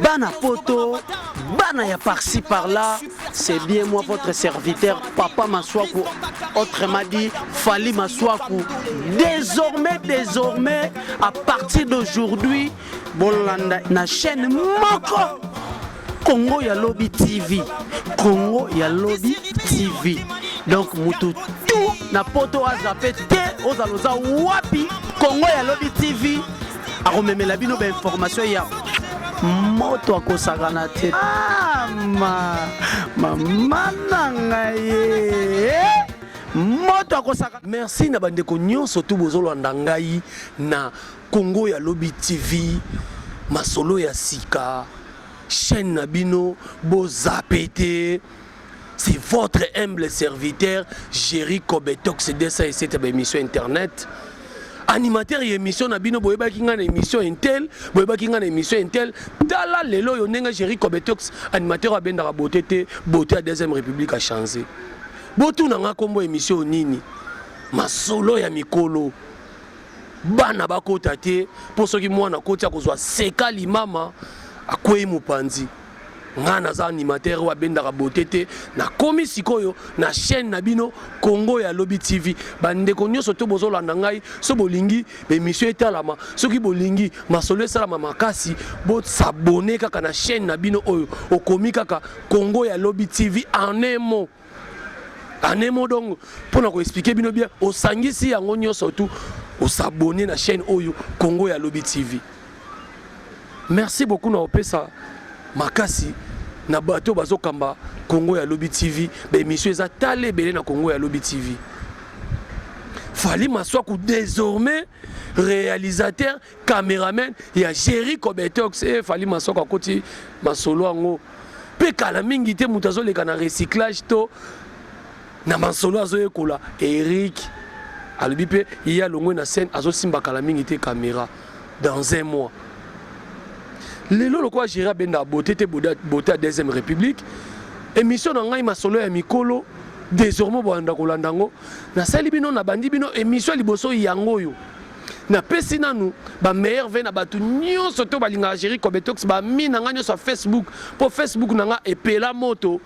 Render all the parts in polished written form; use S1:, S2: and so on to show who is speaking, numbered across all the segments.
S1: Bana poto, bana ya par-ci par-là, c'est bien moi votre serviteur Papa Masuaku, autrement dit Fally Masuaku. Désormais, désormais, à partir d'aujourd'hui, bolanda na chaîne moko Congo ya Lobi TV, Congo ya Lobi TV. Donc mutu tout na poto azape te, ozala oza wapi, Congo ya Lobi TV akomemela bino ba information ya moto akosakana te. Ah, ma mama na ngai ye moto akosakana.
S2: Merci na bandeko nyonso tu bozolanda ngai na Congo ya Lobi TV, masolo ya sika, chaîne na bino bozape te. C'est votre humble serviteur Jerry Kobetox 207 ba émission internet. Animateur ya émission na bino, boyebaki nga na émission intel, boyebaki nga na émission intel. Tala lelo yo ndenge Jerry Kobetox animateur abendaka beauté te, beauté ya deuxième république a changé. Botuna nga kombo émission nini? Masolo ya mikolo. Bana bakota te, mpo soki mwana akoti akozwa seka limama akwei mopanzi. Nga naza animateur oyo abendaka beauté te. Nakomi sikoyo na chaîne na bino Congo ya Lobi TV. Bandeko nyonso to bozolanda ngai, so bolingi émission etalama, soki bolingi masolo esalama makasi, bosabone kaka na chaîne na bino oyo okomi kaka Congo ya Lobi TV en un mot. En un mot donc, mpona koexpliquer bino bien, osangisi yango nyonso tu, osabone na chaîne oyo Congo ya Lobi TV. Merci beaucoup na opesa makasi na bato bazokamba Congo ya Lobi TV. Ba émission eza tala ebele na Congo ya Lobi TV. Fally Masuaku désormais réalisateur, caméraman ya Jerry Kobetox. E Fally Masuaku akoti masolo yango mpe kala mingi te, moto azoleka na recyclage to na masolo azoyekola. Eric alobi mpe ye alongwe na scène, azosimba kala mingi te caméra dans un mois. Lelo lokola Géri abenda beauté te, beauté ya deuxième république, émission na ngai masolo ya mikolo désormais boyanda kolanda yango. Nasali bino, nabandi bino émission ya liboso yango oyo. Napesi nanu bameilleurs vœux na bato nyonso to balingaka Géri Kobetox, bami na ngai nyonso ya Facebook, mpo Facebook na nga epela moto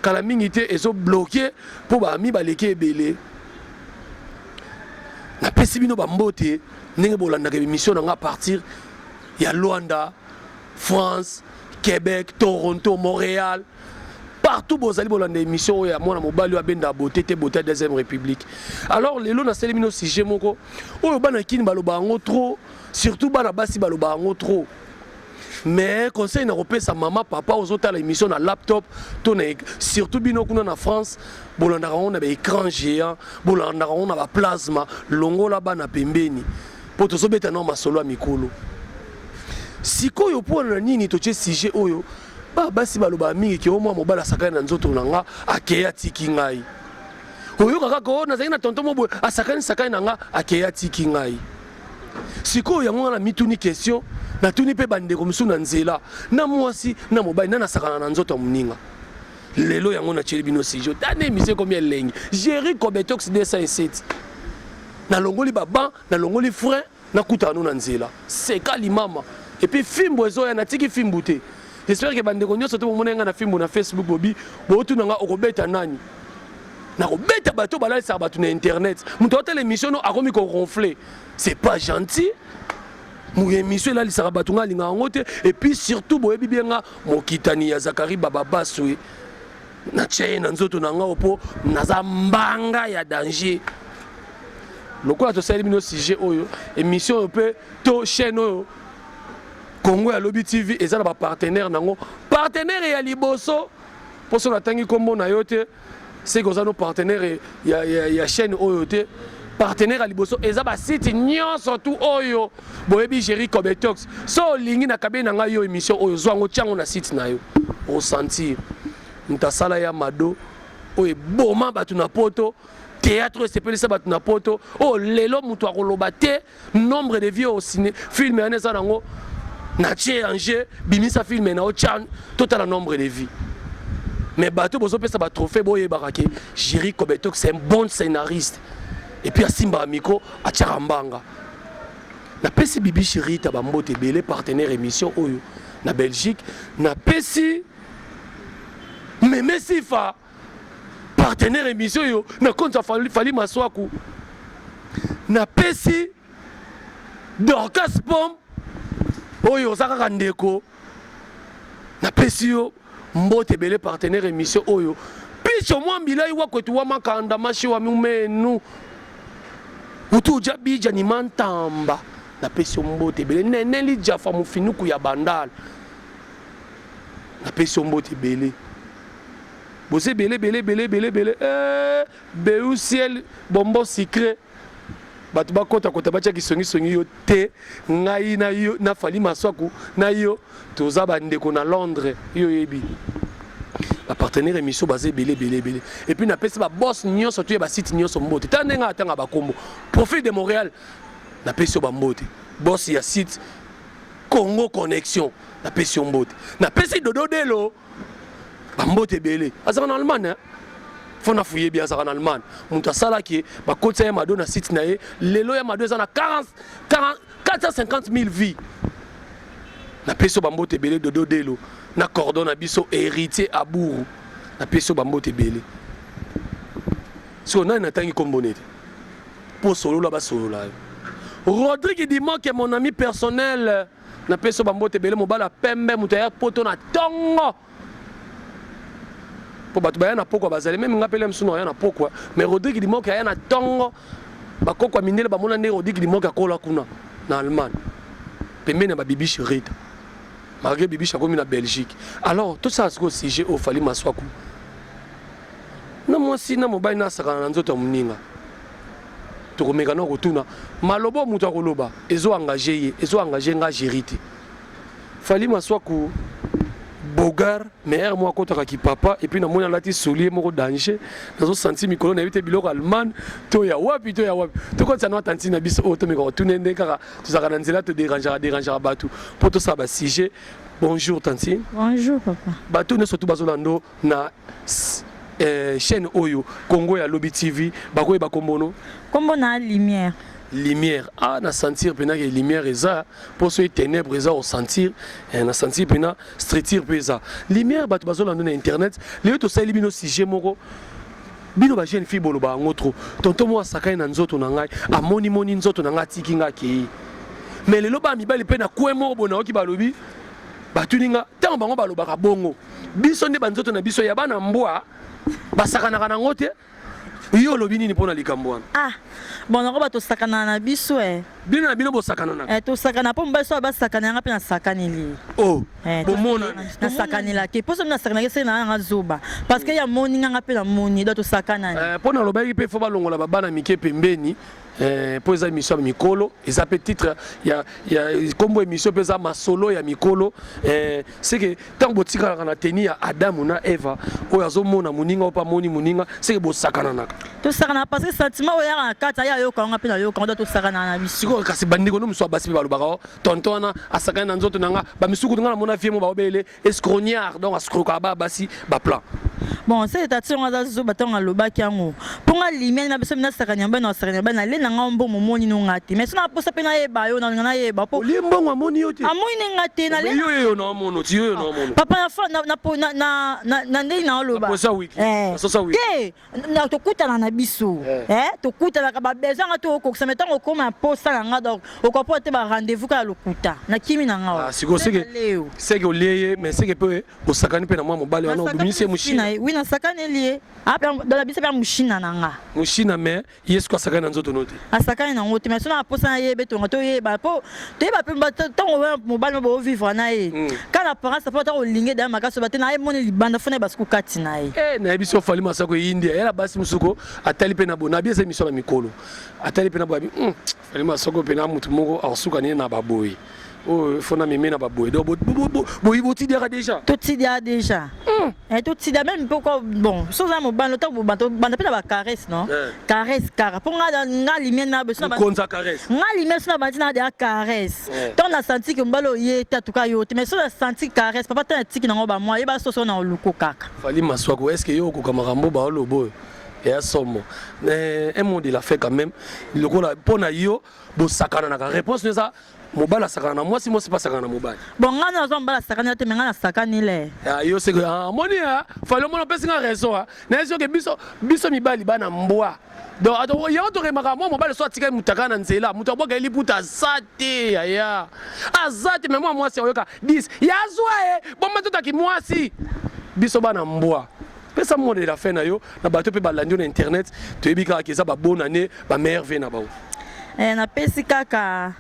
S2: kala mingi te, ezobloquer mpo bami baleki ebele. Napesi bino bambote ndenge bolandaka émission na nga à partir ya Luanda, France, Québec, Toronto, Montréal, partout bozali bolanda émission oyo ya mwana mobali oyo abenda beauté te, beauté ya deuxième république. Alors lelo nasali bino sujet moko oyo bana kini baloba yango trop, surtout bana basi baloba yango trop. Mais conseil na kopesa mama, papa ozotala émission na laptop to na, surtout bino kuna na France bolandaka yango na baécran géant, bolandaka yango na baplasma, longola bana pembeni mpo tozobeta nao masolo ya mikolo. Sikoyo mpo na nini totie sujet oyo? Basi balobaka mingi ke o mwa mobali asakani na nzoto na nga, akei atiki ngai. Oyoka kaka o nazalaki na tonton mo boye, asakani sakani na nga, akei atiki ngai. Sikoyo yango nga na mituni question, natuni mpe bandeko mosusu na nzela, na mwasi na mobali na nasakana na nzoto ya moninga. Lelo yango natieli bino sujet. Tana émission ekomi elengi. Géri Kobetox 207, nalongoli baban, nalongoli frein, nakutana no na nzela seka limama et puis fimbu ezoya. Natiki fimbu te. J'espère que bandeko nyonso to bomona nga na fimbu na Facebook, bobi bootuna nga okobeta nani. Nakobeta bato balalisaka bato na internet. Moto atala émission no akomi koronfler, c'est pas gentil. Mo émission elalisaka bato, nga alingaka yango te. Et puis surtout boyebi bien nga mokitani ya Zakari Bababaswe, natia ye na nzoto na nga mpo naza mbanga ya danger. Lokola tosali bino sujet oyo, émission oyo mpe to chaîne oyo Congo ya Lobi TV eza na bapartenaire nango. Partenaire ya liboso, mpo so natangi nkombo na yo te, seke oza no partenaire ya chaîne oyo te. Partenaire ya liboso eza basite nyonso tu oyo boyebi Géri Kobetox. So olingi na kabe na ngai yo émission oyo, zwa yango, tiango na site na yo, osentir moto asala ya mado oyo eboma bato na poto, théâtre oyo esepelisa bato na poto, oyo lelo moto akoloba te nombre de vues au ciné film wana eza nango. Natie en jeu, bimisa film na otya, totala nombre de vues. Mais bato bozopesa batrophée, boyebaka ke Géri Kobetox c'est un bon scénariste et puis asimbaka micro, atiaka mbanga. Napesi Bibi Shirita bambote ebele, partenaire émission oyo. na Belgique. Napesi Meme Sifa, partenaire émission oyo na compte ya Fally Maswaku. Napesi Dorcas Pom oyo oza kaka ndeko, napesi yo mbote ebele, partenaire émission oyo. Picho mwambilai wakwetu wa makanda mashi wa mumenu utuja bija ni mantamba, napesi yo mbote ebele. Nene Lijafa Mofinuku ya Bandala, napesi yo mbote ebele. Boza ebele ebele ebele ebele ebele. Eh, beu ciel bonbon sucré, bato bakotakota batya kisongisongi yo te. Ngai na yo na Fally Maswaku na yo toza bandeko na Londres. Yo oyebi bapartenaire émission baza ebele ebele ebele. Et puis napesi baboss nyonso to ya basite nyonso mbote. Tala ndenge atanga bakombo. Profil de Montréal, napesi yo bambote. Boss ya site Congo Connexion, napesi yo mbote. Napesi Dodo Delo bambote ebele, azalaka na Allemagne. Fo na fuyebi, azalaka na Allemagne. Moto asalaki bakotisa ye Mado na site na ye. Lelo ya Mado eza na 40, 40, 450 000 vues. Napesi yo bambote ebele, Dodo Delo, na cordon na biso Héritier Aburu, napesi yo bambote ebele. Sikoyo nani natangi nkombo nete mpo solola basolola yo? Rodrigue Dimoke, mon ami personnel, napesi yo bambote ebele. Mobali ya pembe, moto aya poto na ntongo mpo bato baya na pokwa bazali meme nga pele mosusu aya na pokwa, mais Rodrigue Dimoke aya na ntongo. Bakoko ya mindele bamona nde Rodrigue Dimoke akola kuna na Allemagne pembeni ya babibiche Rita, malgré bibiche akomi na Belgique. Alors tosala sikoyo sujet oyo. Fally Maswaku, na mwasi na mobali na asakana na nzoto ya moninga, tokomeka na kotuna maloba oyo moto akoloba ezo engage ye, ezo engage nga géri te. Fally Maswaku bogar, mais heure moko akotaka kipapa. Et puis namoni alati soulier moko danger, nazosentir mikolo, nayebi te biloko Allemagne to ya wapi to ya wapi. Tokotisa na tantine na biso oyo, tomeka kotuna nde kaka tozalaka na nzela, toderangeaka derangeaka bato mpo tosala basujet. Bonjour tantine.
S3: Bonjour papa.
S2: Bato nyonso tu bazolanda na chaîne oyo Congo ya Lobi TV, bakoyeba kombono?
S3: Kombo na Lumière.
S2: Lumière. Ah, na sentir mpena ke lumière eza mpo soki ténèbre eza osentir. Na sentir mpena structure mpe eza lumière. Bato bazolanda na internet, lelo tosaleli bino sujet moko. Bino bajeune fille boloba yango trop: tonton moko asakani na nzoto na ngai, amonimoni nzoto na ngai, atiki ngai, akei. Mais lelo bana mibali mpe na kwe moko boye nayoki balobi, batuni nga ntango bango balobaka bongo, biso nde banzoto na biso ya bana mbwa basakanaka nango te. Yo olobi nini mpona likambo wana?
S3: Ah bon, nango bato tosakana na biso e.
S2: Bino na bino bosakanana?
S3: Eh, tosakana mpo mobali so basakana yanga mpe nasakaneli.
S2: Oh.
S3: Eh,
S2: bomona.
S3: Nasakanelaki mpo soki nasakanaki se na yanga zoba, parce que ya moni nganga mpe namoni, donc tosakanani.
S2: Eh, mpo nalobaki mpe fo balongola babana mike pembeni, mpo eza émission ya mikolo, eza mpe titre ya kombo émission mpe eza masolo ya mikolo. C'est que ntango botikalaka na teni ya Adamu na Eva oyo azomona moninga oyo mpe amoni moninga, c'est que bosakananaka.
S3: Tosakana parce que sentiment oyo yaka na kati aya ayoka yanga mpe nayoka yango, donc tosakana na biso.
S2: Sikoyo kasi bandeko no mosusu ya basi mpe balobaka o tonton wana asakani na nzoto na nga. Bamisuku nga namona vie mo baobele escrognard, donc ascrokaka baya basi baplan.
S3: Bon, se tati yango aza zoba. Ntango alobaki yango mpo nga lumière na biso nasakani yango, nasakani yango, nale na nga mbongo, momoni no nga te, mais so naposa mpe nayeba yo, nalinga nayeba mpo
S2: olie mbongo, amoni yo te.
S3: Amoni ne nga te, nale.
S2: Yo yo na omono ti yo yo na omono.
S3: Papa, na fa na ndenge na oloba.
S2: Na posa wiki.
S3: Eh.
S2: Na sosa wiki.
S3: Te, na tokutana na biso. Eh, tokutanaka, babesoin nga to okokisa, mais ntango okóma ya posa na nga, donc okopoa te, barendez-vous kaka lokuta, nakimi na nga.
S2: Ah, sikoyo seke
S3: leo
S2: seke olie ye, mais seke mpe osakani mpe na mwa mobali wana, obimisi ye moshina.
S3: Oui, nasakaneli ye na biso mpe ya moshina na nga.
S2: Moshina, mais ye siko asakani na nzoto no te.
S3: Asakani nango te, mais so na posa nayeba etonga, toyeba mpo toyeba mpe ntango mobali mo boovivre na ye kaka na apparence, mpo ntango olingi daya makasi oba te na ye moni libanda, fo nayeba siku kati na ye.
S2: Eh, nayebi so Fally Masako eyindi ya basi mosuku atali mpe na bo nabi eza émission na mikolo, atali mpe na bo abi Fally Masako mpe na mutu moko akosuka nini na baboye oyo fo na meme na baboye. Donc boyi botidiaka déjà?
S3: Totidia déjà. Eh, totidia même mpo ko bon so oza mobali, ntango banda mpe na bacaresse, non? Caresse kaka mpo nga lumière na beso.
S2: Mokonzi caresse.
S3: Nga lumière so na bandi na deya caresse, ntango na senti ke mobali oye te, atuka yo te, mais so na senti caresse, papa, ntango natiki nango bamwa, yeba soso na oluko kaka.
S2: Fally Maswako, est ce que yo okoka makambo baoloba oyo? Eya somo. Un mot de la fin quand même, lokola mpo na yo bosakananaka, réponse no eza mobali asakana na mwasi, mwasi mpe asakana na mobali.
S3: Bon, ngai naza mobali asakani te, me ngai nasakani le.
S2: Ah, yo seko omoni Fally, omoni, opesi nga raison. Nayebi soki biso mibali bana mbwa, donc yango toremaka mwa mobali so atikali mutaka na nzela, moto abwaka ye liputa aza te, aya aza te. Me mwa mwasi aoyoka 10 yazwa ye bomba totaki mwasi. Biso bana mbwa. Pesa mot de la fin na yo na bato mpe balandi yo na internet. Toyebi kaka eza babonne année, bameilleurs vœux na bango.
S3: Napesi kaka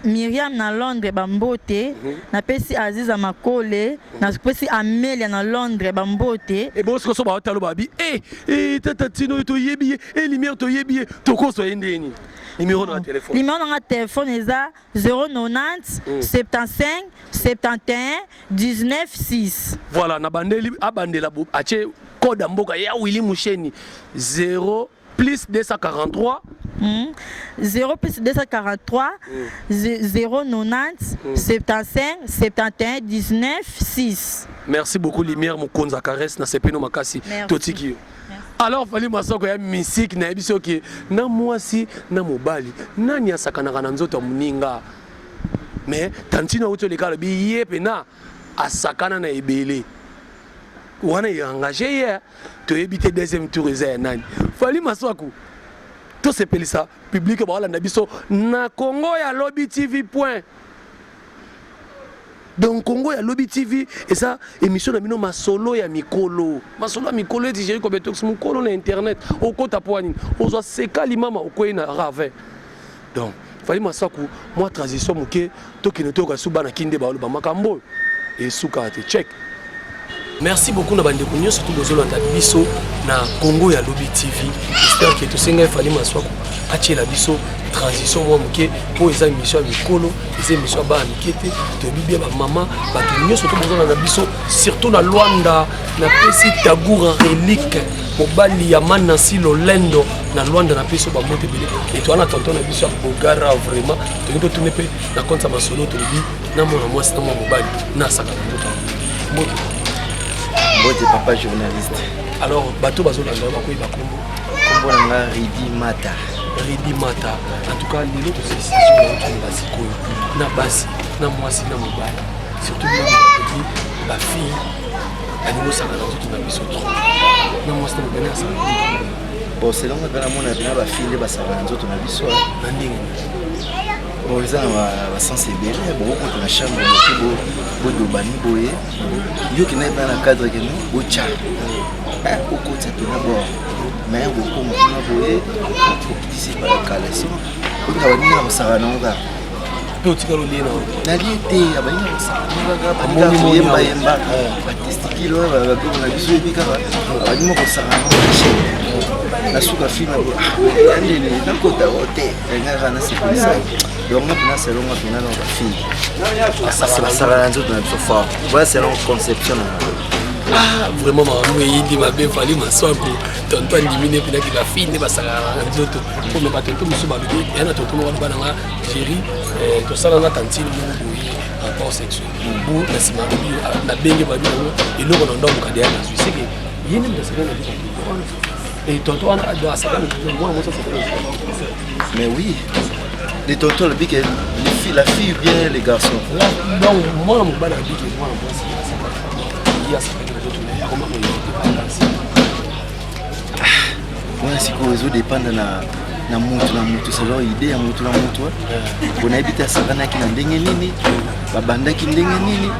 S3: Miriam na Londres bambote. Napesi Aziza Makole, napesi Amelia na Londres bambote.
S2: Ebosiko so baotalo babi e tata tino oyo toyebi ye e lumière, toyebi ye, tokozwa ye ndeni? Numéro na telefone?
S3: Numéro nanga telefone eza 090 75 71 19 6.
S2: Voilà, na bandeli abandela atie code ya mboka ya Willi Musheni, 0 plus 243.
S3: 0 plus 243 090 75 71 19 6.
S2: Merci beaucoup, Lumière Mokonza Caresse na sepeno makasi.
S3: Merci.
S2: Totiki yo. Alors Fally Masoko ya mystique, nayebi soki na mwasi na mobali nani asakanaka na nzoto ya moninga, mais tantine auti oleka, alobi ye mpena asakana na ebele wana engage ye. Toyebi te deuxième tour eza ya nani. Fally Maswaku, tosepelisa public baolanda biso na Congo ya Lobi TV point. Donc Congo ya Lobi TV eza émission na bino, masolo ya mikolo, masolo ya mikolo eti Géri Kobetox, mokolo na internet okota po nini ozwa sekali mama okwei na ravin. Donc Fally Masaku, mwa transition moke, tokende toyoka su bana kinde baloba makambo oyo esukaka te. Check. Merci beaucoup na bandeko nyonso to bozolanda biso na Congo ya Lobi TV. J'espère que tosengai Fally Maswaku atiela biso transition mwa moke, mpo eza émission ya mikolo, eza émission ya bana mike te. Toyebi bien bamama, bato nyonso to bozolanda biso, surtout na Lwanda. Napesi Tagour Relique, mobali ya Manansi Lolendo na Lwanda, napesi yo bambote ebele. Eto wana tonton na biso ya Bogara, vraiment tolingi totune mpe na compte ya masolo. Tolobi na mwana mwasi na mwa mobali na asaka na mboka. Mbote.
S4: Mbote, papa journaliste.
S2: Alors bato bazolanda yo bakoyeba kombo?
S4: Kombo na nga Ridi Mata.
S2: Ridi Mata, en tout cas lelo tosilisi na toloba sikoyo na basi, na mwasi na mobali, surtout bino bafille balingi osaka na nzoto na biso trop. Na mwasi na mobali asaka?
S4: Bon, selon nga mpe namona mpena bafille nde basaka na nzoto na biso.
S2: Na ndenge?
S4: Bon, eza na basens ebele. Bokokota na chambre, boke bodobani boye, yoki na epena na cadre keno botya okotya mpena bord, mais bokoma kuna boye, okitisi caleçon, olinga baninga na kosaka nango kaka.
S2: Mpe otikala olie na?
S4: Nalie te, abalinga kosaka kaka, balinga koyembayemba batesticule oyo babiloko na biso, yebi kaka balinga kosaka nango chaîne na suka film andele nakota o te, elinga kaka nasepelisa. Donc nga mpena, selon nga mpena, na bafille basaka na nzoto na biso fort. Voilà, selon conception na nga.
S2: Ah, vraiment makambo eyindi mabe. Fally Maswaku, tonton andimi ne mpinaki bafille nde basalaka na nzoto po me batonto mosusu balobi eya na tonton moko aloba nanga Géri, tosala na tantine moko boye rapport sexuel bo na nsima alobi nabenge babi yango eloko na ndambo kade ya nazwi seke ye nde moto asakani na nzoto tonton wana. Tonton wana asakani, mwana mwasi asakani na nzoto.
S4: Mais oui, les tontons alobi ke les filles, la fille ou bien les garçons?
S2: Donc mwana mobali alobi ke mwana mwasi asakani, ye asakani na nzoto na ye, akoma koyebite vacances.
S4: Wana sikoyo ezodépendre na mutu na mutu, selon idée ya mutu na mutu. Bonayebi te asakanaki na ndenge nini, babandaki ndenge nini,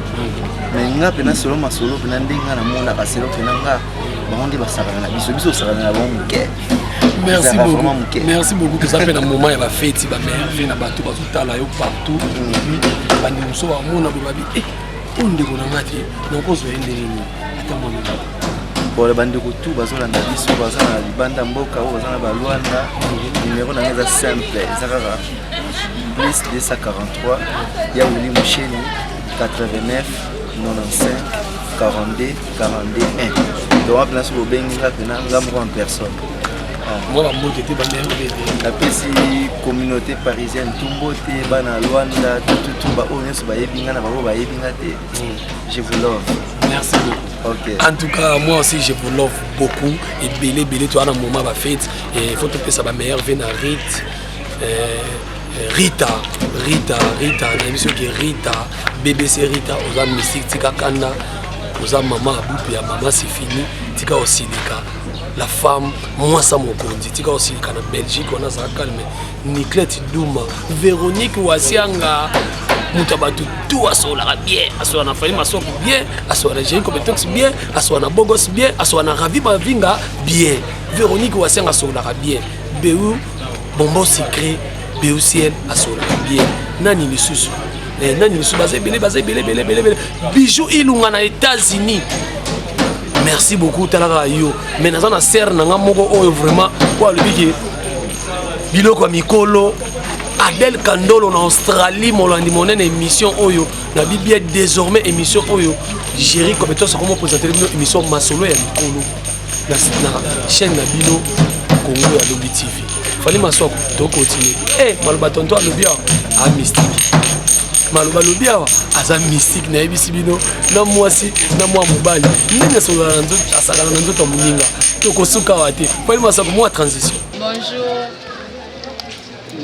S4: mais nga mpena selon masolo mpena ndenge nga namonaka, selon mpena nga, bango nde basakana na biso, biso osakana na bango moke.
S2: Merci beaucoup, merci beaucoup. Toza mpe na moment ya bafeti, bamerveille na bato bazotala yo partout. Et puis bandeko mosusu bamona boye, babi e oyo ndeko na nga te, nakozwa ye ndenge nini? Ata mwana.
S4: Bon, bandeko tu bazolanda biso, baza na libanda mboka oyo, baza na balwanda, numéro na nga eza simple, eza kaka plus 243 ya Wili Musheni 89 95 42 42 1. Donc mpena soki bobengi nga mpena nga moko en personne.
S2: Mwana mbote te, bamerveille te.
S4: Napesi communauté parisienne tumbo te, bana Lwanda tututu, baoyo nyonso bayebi nga na bango bayebi nga te, je vous love.
S2: Merci beaucoup.
S4: Ok.
S2: En tout cas, moi aussi, je vous love beaucoup. Ebele, ebele, toi, na moment, ba fête. Et il faut te ça, ba meilleur vœu na Rite. Rita, Rita, Rita, na biso ke Rita, BBC Rita, oza mystique, tika kanda, oza mama abupe ya mama, c'est fini, tika osilika. La femme, mwasa mokonzi, tika osilika na Belgique, wana za calme. Niclette Duma, Véronique Wasianga, moto ya bato tout asololaka bien, asololaka na Fally Masoko bien, asololaka na Jerry Competox bien, asololaka na Bogos bien, asololaka na Ravi Mavinga bien. Véronique Wasianga asololaka bien. Beu Bonbon Sucré, Beu Ciel asololaka bien. Nani lisusu? Nani lisusu? Baza ebele, baza ebele, ebele, ebele, ebele. Bijou Ilunga na États-Unis. Merci beaucoup, talaka yo. Mais naza na sœur na nga moko oyo vraiment oyo alobi ke biloko ya mikolo, Adèle Kandolo na Australie, molandi monene émission oyo na bibia. Désormais émission oyo, Géri Compétence akoma présenter bino émission Masolo ya mikolo na chaîne na bino Congo ya Lobi TV. Fally Maswako, tokontinue. Maloba tonto alobi awa a mystique, maloba alobi awa aza mystique. Nayebisi bino, na mwasi na mwa mobali, ndenge asololaka na nzoto, asalaka na nzoto ya moninga. Tokosuka awa te. Fally Maswako, mwa transition.
S5: Bonjour.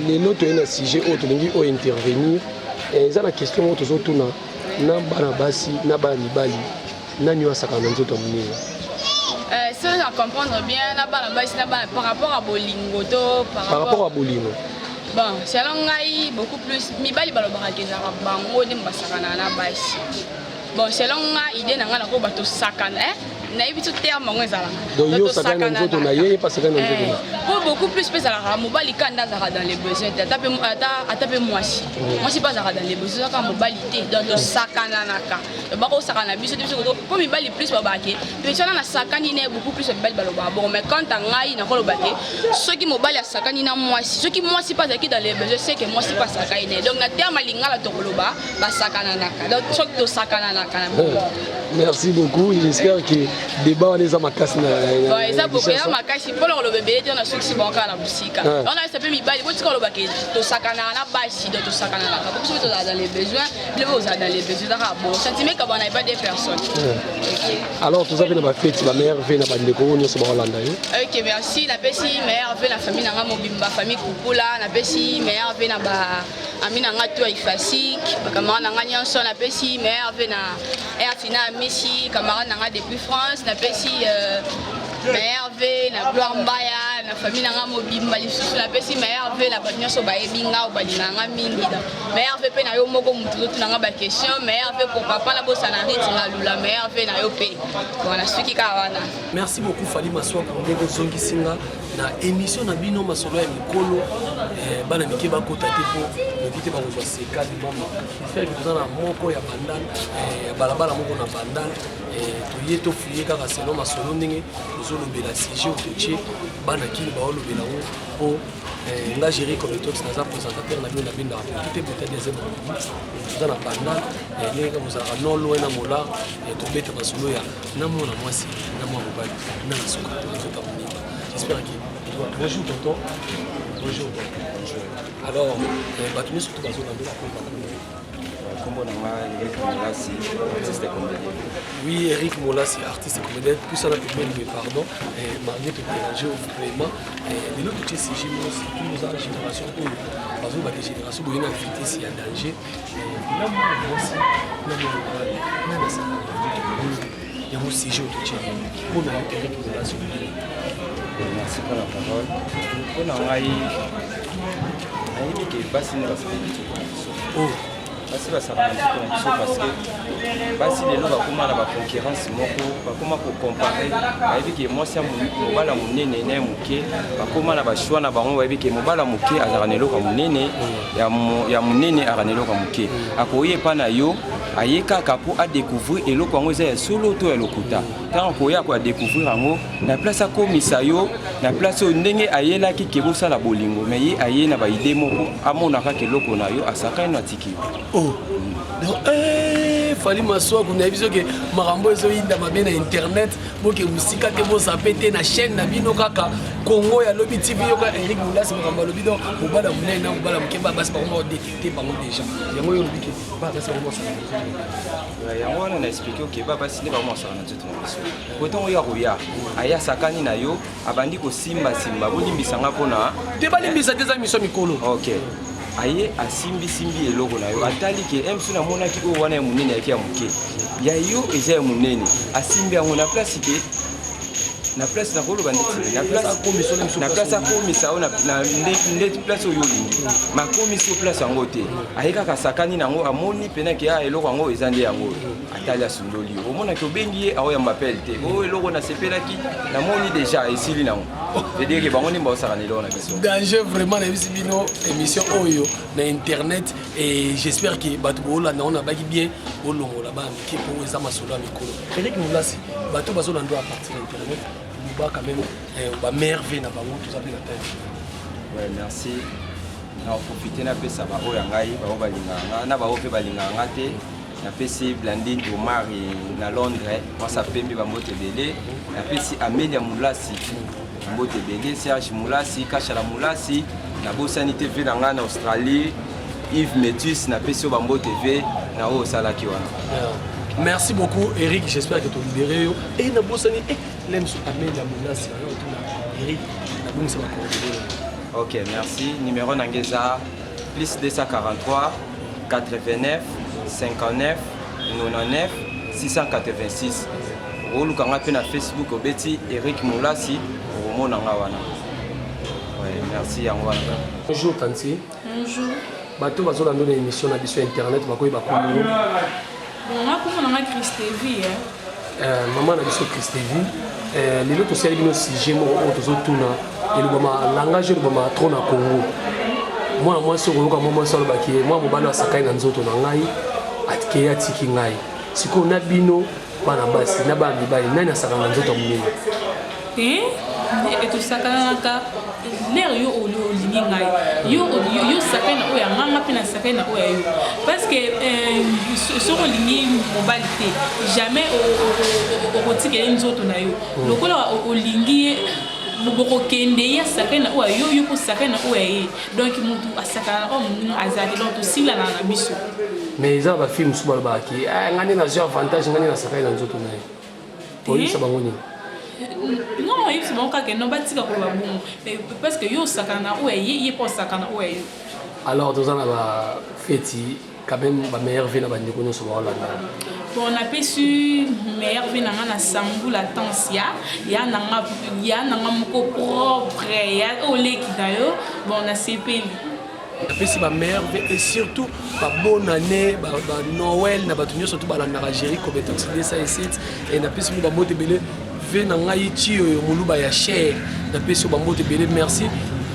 S2: Lelo toye na sujet oyo tolingi oyo intervenir. Eza na question oyo tozotuna na bana basi na bana mibali: nani oyo asakana na nzoto ya moninga?
S5: Si na comprendre bien, na bana basi na bana, par rapport à bolingo to par
S2: Par rapport à bolingo.
S5: Bon, selon ngai, beaucoup plus mibali balobaka ke ezalaka bango nde basakanaka na basi. Bon, selon ngai, idée na ngai, nakoba tosakana, nayebi so terme yango ezalaka.
S2: Donc yo osakani na nzoto na ye, ye mpe asakani na nzoto na
S5: Po beaucoup plus mpe ezalaka mobali ka nde azalaka dans les besoins te, ata mpe mwasi, mwasi mpe azalaka dans les besoins, ezalaka mobali te. Donc tosakananaka, bakosakana biso te, biso mpo mibali plus balobaka ke petit wana nasakani na ye. Beaucoup plus mibali balobaka bongo. Mais quant à ngai, nakoloba te soki mobali asakani na mwasi, soki mwasi mpe azalaki dans les besoins, c'est que mwasi mpe asakani na ye. Donc na terme ya lingala, tokoloba basakananaka. Donc soki tosakananaka na bongo.
S2: Merci beaucoup, j'espère que débat wana eza makasi na
S5: Bon, eza beaucoup, eza makasi mpona koloba ebele te. Na sukisi bango kaka na mosika wana, esa mpe mibali botika koloba ke tosakanaka na basi. Donc tosakananaka po biso mpe tozala dans les besoins, bino mpe ozala dans les besoins. Eza kaka bon sentiment ekabwana epa des personnes. Ok.
S2: Alors toza mpe na bafeti, bameilleurs vœux na bandeko oyo nyonso baolanda yo.
S5: Ok, merci. Napesi meilleurs vœux na famille na nga mobimba, famille Kupula. Napesi meilleurs vœux na ba ami na nga to ya Ifasik, bacamarade na nga nyonso. Napesi meilleurs vœux na Ertina Amisi, camarade na nga depuis France. Napesi meilleurs vœux na Gloire Mbaya, na famille na nga mobimba. Lisusu napesi meilleurs vœux na bato nyonso bayebi nga oyo balingaka nga mingi. Donc meilleurs vœux mpe na yo moko motu ozotuna nga baquestion. Meilleurs vœux pour papa na bosana Rit Ngalula, meilleurs vœux na yo mpe. Voilà, soki kaka wana.
S2: Merci beaucoup, Fally Maswako, ndenge ozongisi nga na émission na bino Masolo ya mikolo. Bana mike bakota te mpo noki te bakozwa sekali. Mama, j'espère que toza na moko ya Bandal, ya balabala moko na Bandal. Toye tofuye kaka selon masolo ndenge tozolobela sujet oyo totie, bana kini baolobela yango. Mpo nga Géri Cometox, naza présentateur na bino, nabendaka poki te bota deuxième République. Toza na Bandal, ndenge kaka bozalaka non loin na Molar. Tobeta masolo ya na mwana mwasi na mwana mobali na nasuka na nzoto ya moninga. J'espère que, bonjour tonton, bonjour tonton. Alors bato nyonso to bazolanda komba?
S6: Kombo na nga Eric Molasi, artiste comédien.
S2: Oui, Eric Molasi, artiste comédien. Pusana pembeni, mais pardon, malgré te déranger vraiment. Lelo totie sujet moko, surtout oza génération oyo bazobaka génération boye na vitesse ya danger. Na mwana mwasi na mwana mobali, nani asalaka yango? Sujet oyo totie mpona yo, Eric Molasi.
S6: Merci pour la parole. Mpo na ngai, nayebi ke basi nde basalaki nzoto na biso.
S2: Oh.
S6: Basi basalaka nzoto na biso parce que basi lelo bakóma na baconcurrence moko, bakóma kocompare. Bayebi ke mwasi ya mobali ya monene na ya moke, bakóma na bachoix na bango. Bayebi ke mobali ya moke azalaka na eloko ya monene, ya monene azalaka na eloko ya moke. Akoya epa na yo, aye kaka mpo adécouvrir eloko yango eza ya solo to ya lokuta. Ntango akoya koadécouvrir yango, na place akomisa yo na place oyo ndenge ayelaki ke bosala bolingo, mais ye aye na baidée moko, amona kaka eloko na yo, asakani no, atiki yo.
S2: Oh. Donc, Fally Maswaku. Nayebi soki makambo ezoyinda mabe na internet, boke mosika te, bozape te na chaîne na bino kaka Congo ya Lobi TV. Yoka Eric Mulasi, makambo alobi. Donc mobala monene na mobala moke, basi bango badétecte bango déjà. Yango oyo olobi ke basi bango basala.
S6: Yango wana na expliquer oke ba basi nde bango basala na nzoto na biso. Po ntango oyo akoya, aya asakani na yo, abandi kosimbasimba, bolimbisanga mpona
S2: Te, balimbisa te, eza mission mikolo.
S6: Ok, aye asimbisimbi eloko na yo, atali ke mso namonaki oyo wana ya monene, yaki ya moke, ya yo eza ya monene. Asimbi yango na place ke na place nakoloba ndeti na place akomisa oyo nde place oyo olingi, makomisi yo place yango te. Aye kaka asakani nango, amoni mpena ke a eloko yango eza nde yango oyo. Atali, asundoli yo, omonaki obengi ye, aoyamba appel te. Oyo eloko nasepelaki, namoni déjà esili nango. C'est-à-dire ke bango nde baosaka na eloko na biso.
S2: Danger vraiment. Nayebisi bino, émission oyo na internet, et j'espère ke bato boolanda ngo nabaki bien, bolongola bana mike mpo eza masolo ya mikolo. Eric Molasi, bato bazolanda à partir ya internet, loba quand même bamerveille na bango, toza mpe na time.
S6: Ouais, merci. Na profite napesa baoyo ya ngai, baoyo balingaka nga na baoyo mpe balingaka nga te. Napesi Blandine Omari na Londres, mwasi apembi, bambote ebele. Napesi Amelia Mulasi mbote ebele, Serge Mulasi, Kashala Mulasi. Nabosani te ve na ngai na Australie, Yves Metus, napesi yo bambote ve na oyo osalaki wana.
S2: Merci beaucoup Eric, j'espère que tolibéré yo. E nabosani lemso Amelia Mulasi ayo tuna Eric, nabongisa bacoordonnées.
S6: Ok, merci. Numéro na ngai eza plus 243 89 59 99 686. Okoluka nga mpe na Facebook, obeti Eric Molasi, okomona nga wana. Ouais, merci, yango wana.
S2: Bonjour tanti.
S7: Bonjour.
S2: Bato bazolanda na émission na biso ya internet, bakoyeba kombo?
S7: Bon, nga kombo na nga Christevi.
S2: Mama na biso Christevi, lelo tosali bino sujet moko oyo tozotuna. Elobama langage, elobama trop na Congo. Mwana mwasi, okoyoka mwa mwasi alobaki ye mwana mobali asakai na nzoto na ngai, akei atiki ngai. Sikoyo na bino bana basi na bana mibali, nani asaka na nzoto ya monene?
S7: Te, tosakanaka lere yo olingi ngai, yo osakani na oyo ya nganga mpe nasakani na oyo ya yo, parce que soki olingi mobali te, jamais okotikela ye nzoto na yo. Lokola olingi ye, bokokende, ye asakani na oyo ya yo, yo mpo osakani na oyo ya ye. Donc motu asakana na oyo moninga azali, donc tosilana na biso.
S2: Mais eza na bafille mosusu balobaka ke ngai nde nazwi avantage, ngai nde nasakani na nzoto na ye. Oyebisa bango nini?
S7: Non, oyebisa bango kaka no batika koloba bongo, parce que yo osakana na oyo ya ye, ye mpo osakana na oyo ya yo.
S2: Alors toza na bafeti quand même, bameilleurs vœux na bandeko nyonso baolanda.
S7: Bon, napesi meilleurs vœux na nga na Sambula Tansia, ya nanga, ya nanga moko propre, ya oleki na yo. Bon, nasepeli.
S2: Napesi bameilleurs vœux et surtout babonne année, banoël na bato nyonso to balandaka Géri Cobetox 207. E napesi bino bambote ebele. Ve na ngai ti oyo moluba ya cher, napesi yo bambote ebele. Merci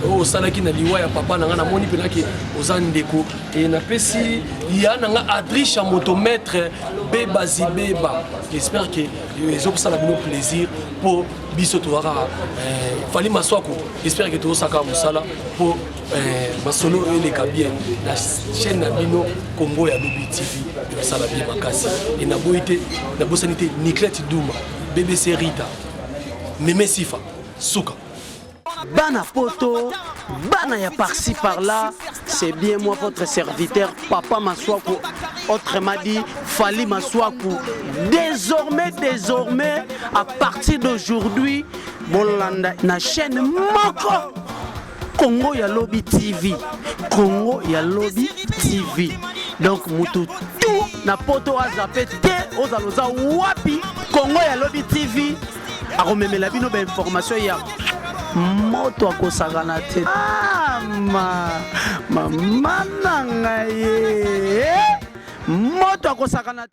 S2: oyo osalaki na liwa ya papa na ngai, namoni mpenake oza ndeko. E napesi ya na ngai Adrisha motomètre Beba Zibeba. J'espère ke ezokosala bino plaisir mpo biso tozaka Fally Maswako. J'espère ke tozosaka mosala mpo masolo oyo eleka bien na chaîne na bino Congo ya Lobi TV, ekosala bien makasi. E naboyi te, nabosani te Niclete Duma, BBC Rita, Meme Sifa suka.
S1: Bana poto, bana ya par-ci par-là, c'est bien moi votre serviteur Papa Maswaku, autrement dit Fally Maswaku. Désormais, désormais, à partir d'aujourd'hui, bolanda na chaîne moko, Congo ya Lobi TV, Congo ya Lobi TV. Donc mutu tout na poto azape te, ozala oza wapi, Congo ya Lobi TV akomemela bino bainformation ya moto akosakana te. Ah, ma mama na ngai ye moto akosakana te.